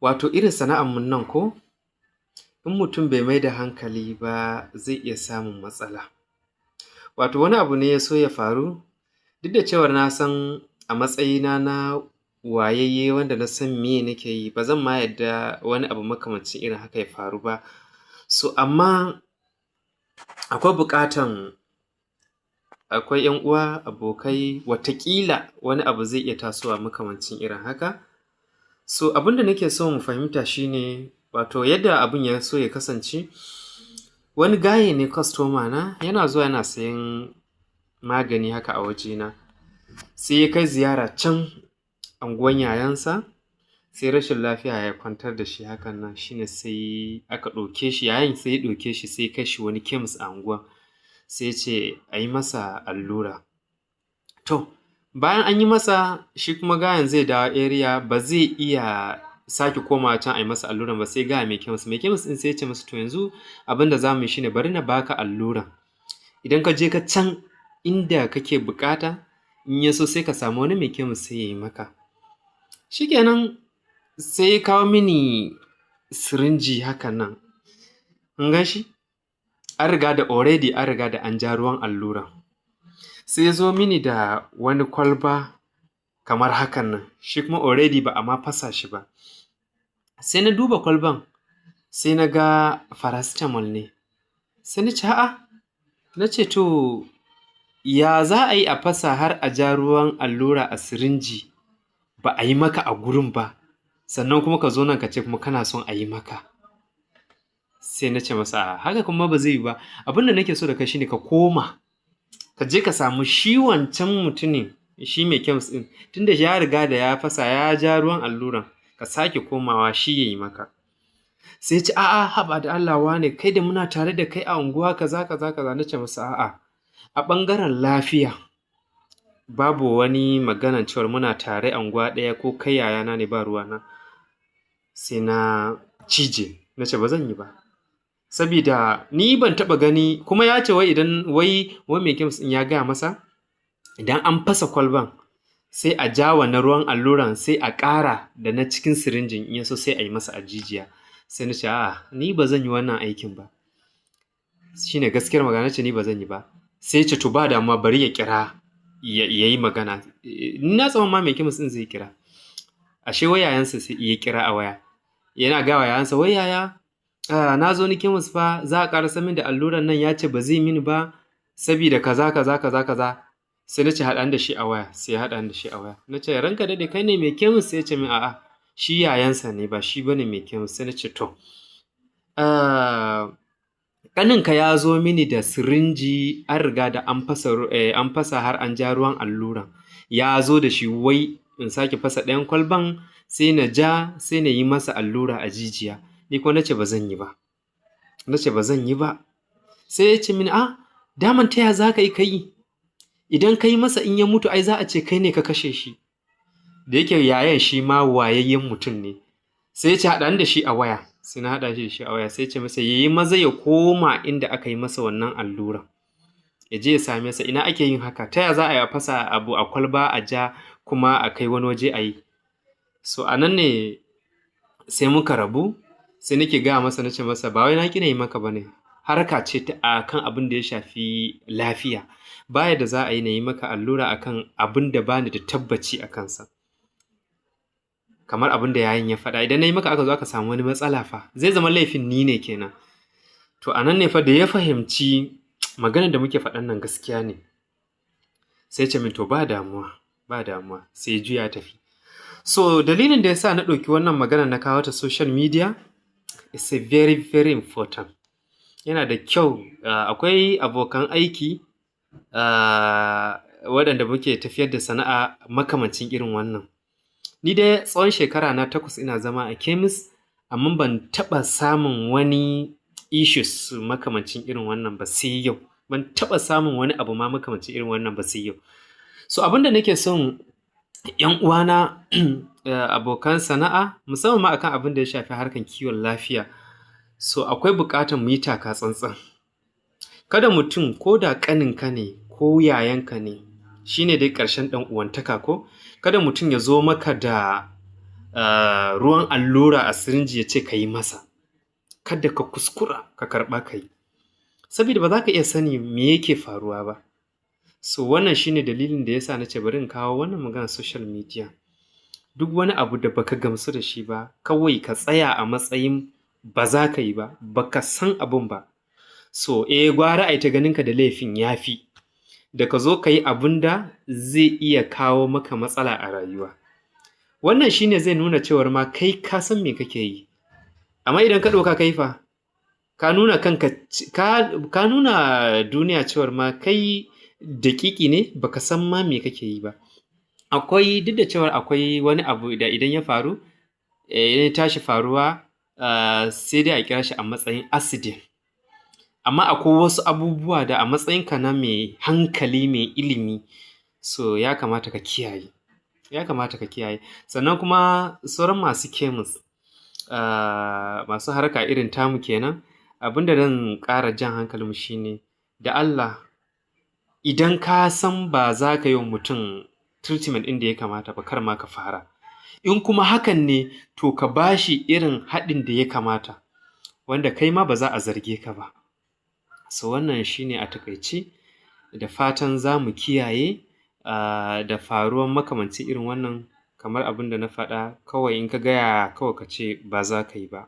Wato irin sana'an mun nan ko, in mutum bai mai da hankali ba zai iya samun matsala. Wato wani abu ne ya so ya faru, duk da cewar na san a matsayina na wayayye wanda na san meye nake yi, ba zan ma yarda wani abu makamancin irin haka ya faru ba. So amma akwai buƙatan, akwai ‘yan uwa, abokai, wataƙila wani abu zai iya tasowa makamancin irin haka. So abin da nake so mu fahimta shi ne, wato yadda abin ya so ya kasance, wani gaye ne customer na yana zuwa yana sayan magani haka a wajena. Sai ya kai ziyara can unguwan yayansa, sai rashin lafiya ya kwantar da shi hakan nan, shine sai aka ɗauke shi, yayan sai ya ɗauke shi sai ya kai shi wani chemist a unguwan. Sai ya ce a yi masa allura. To, bayan an yi masa, shi kuma gayen zai dawo area, ba zai iya sake komawa can a yi masa alluran ba, sai ya gaya mai chemist. Mai chemist ɗin sai ya ce masa, to yanzu abin da za mu yi shine bari na baka alluran. Idan ka je ka can inda kake buƙata, in ya so sai ka samu wani mai chemist sai ya yi maka. Shikenan, sai ya kawo mini sirinji hakan nan. Kun gan shi? An riga da already an riga da an ja ruwan alluran. Sai ya zo mini da wani kwalba kamar hakan nan, shi kuma already ba a ma fasa shi ba. Sai na duba kwalban, sai na ga paracetamol ne. Sai na ce a'a, na ce to ya za a yi a fasa har a ja ruwan allura a sirinji ba a yi maka a gurin ba, sannan kuma ka zo nan ka ce kuma kana son a yi maka. Sai na ce masa a'a, haka kuma ba zai yiwu ba. Abin da nake so da kai shine ka koma, ka je ka samu shi wancan mutumin, shi mai chemist ɗin, tunda ya riga da ya fasa ya ja ruwan alluran, ka sake komawa shi ya yi maka. Sai ya ce a'a, haba da Allah wane, kai da muna tare da kai a unguwa kaza kaza kaza. Na ce masa a'a, a ɓangaren lafiya babu wani maganan cewar muna tare a unguwa ɗaya ko kai yayana ne, ba ruwana. Sai na cije, na ce ba zan yi ba. Sabida ni ban taɓa gani kuma ya ce wai idan wai mai chemist ɗin ya gaya masa idan an fasa kwalban sai a ja wannan ruwan alluran, sai a ƙara da na cikin sirinjin, in ya so sai a yi masa a jijiya. Sai na ce a'a, ni ba zan yi wannan aikin ba. Shi ne gaskiyar magana, na ce ni ba zan yi ba. Sai ya ce to ba damuwa, bari ya kira ya yi magana. Ni na tsammanin ma mai chemist ɗin zai kira. Ashe wai yayansa sai ya kira a waya. Yana gaya wa yayansa, wai yaya, na zo ni chemist fa za a ƙarasar min da alluran nan, ya ce ba zai mini ba sabida kaza kaza kaza kaza. Sai na ce haɗa ni da shi a waya, sai ya haɗa ni da shi a waya. Na ce ranka daɗe, kai ne mai chemist? Sai ya ce min a'a, shi yayansa ne, ba shi bane mai chemist. Sai na ce to, ƙaninka ya zo mini da sirinji, an riga da an fasa, an fasa har an ja ruwan alluran. Ya zo da shi wai in sake fasa ɗayan kwalban, sai na ja, sai na yi masa allura a jijiya. Ni kuma na ce ba zan yi ba. Na ce ba zan yi ba. Sai ya ce mini a daman ta ya za ka yi ka yi? Idan ka yi masa in ya mutu ai za a ce kai ne ka kashe shi. Da yake yayan shi ma wayayyen mutum ne. Sai ya ce haɗa ni da shi a waya. Sai na haɗa shi da shi a waya, sai ya ce masa ya yi maza ya koma inda aka yi masa wannan alluran. Ya je ya same sa, ina ake yin haka? Ta ya za a yi a fasa abu a kwalba a ja kuma a kai wani waje a yi? So a nan ne sai muka rabu, sai nake gaya masa, na ce masa ba wai na ƙi na yi maka ba ne. Harka ce ta a kan abin da ya shafi lafiya. Ba yadda za a yi na yi maka allura a kan abin da ba ni da tabbaci a kansa. Kamar abin da yayan ya faɗa, idan na yi maka aka zo aka samu wani matsala fa, zai zama laifin ni ne kenan. To a nan ne fa da ya fahimci maganar da muke faɗan nan gaskiya ne. Sai ya ce min to ba damuwa, ba damuwa, sai ya juya ya tafi. So dalilin da ya sa na ɗauki wannan maganar na kawo ta social media is a very very important. Yana da kyau, akwai abokan aiki, waɗanda muke tafiyar da sana'a makamancin irin wannan. Ni dai tsawon shekara na 8 ina zama a chemist, amma ban taɓa samun wani issues makamancin irin wannan ba sai yau. Ban taɓa samun wani abu ma makamancin irin wannan ba sai yau. So abin da nake son ‘yan uwana, abokan sana'a, musamman ma akan abin da ya shafi harkar kiwon lafiya, so akwai buƙatar mu yi taka tsantsan. Kada mutum ko da ƙaninka ne ko yayanka ne, shi ne dai ƙarshen ɗan uwantaka ko, kada mutum ya zo maka da ruwan allura a sirinji ya ce ka yi masa, kada ka kuskura ka karɓa ka yi, sabida ba za ka iya sani me yake faruwa ba. So wannan shi ne dalilin da ya sa na ce bari in kawo wannan maganar social media. Duk wani abu da baka gamsu da shi ba, kawai ka tsaya a matsayin ba za ka yi ba, baka san abun ba. So gwara a yi ta ganinka da laifin ya fi da ka zo ka yi abun da zai iya kawo maka matsala a rayuwa. Wannan shi ne zai nuna cewar ma kai ka san me kake yi. Amma idan ka ɗauka ka yi fa, ka nuna kanka, ka nuna duniya cewar ma kai daƙiƙi ne, baka san ma me kake yi ba. Akwai, duk da cewar akwai wani abu da idan ya faru, ya tashi faruwa, sai dai a kira shi a matsayin accident. Amma akwai wasu abubuwa da a matsayinka na mai hankali, mai ilimi, so ya kamata ka kiyaye. Ya kamata ka kiyaye. Sannan kuma sauran masu kemis, masu harka irin tamu kenan, abin da zan ƙara jan hankalinmu shi ne, da Allah idan ka san ba za ka yi wa mutum treatment ɗin da ya kamata ba, kar ma ka fara. In kuma hakan ne, to ka ba shi irin haɗin da ya kamata, wanda kai ma ba za a zarge ka ba. So wannan shi ne a taƙaice, da fatan za mu kiyaye da faruwan makamancin irin wannan. Kamar abin da na faɗa, kawai in ka gaya kawai ka ce ba za ka yi ba.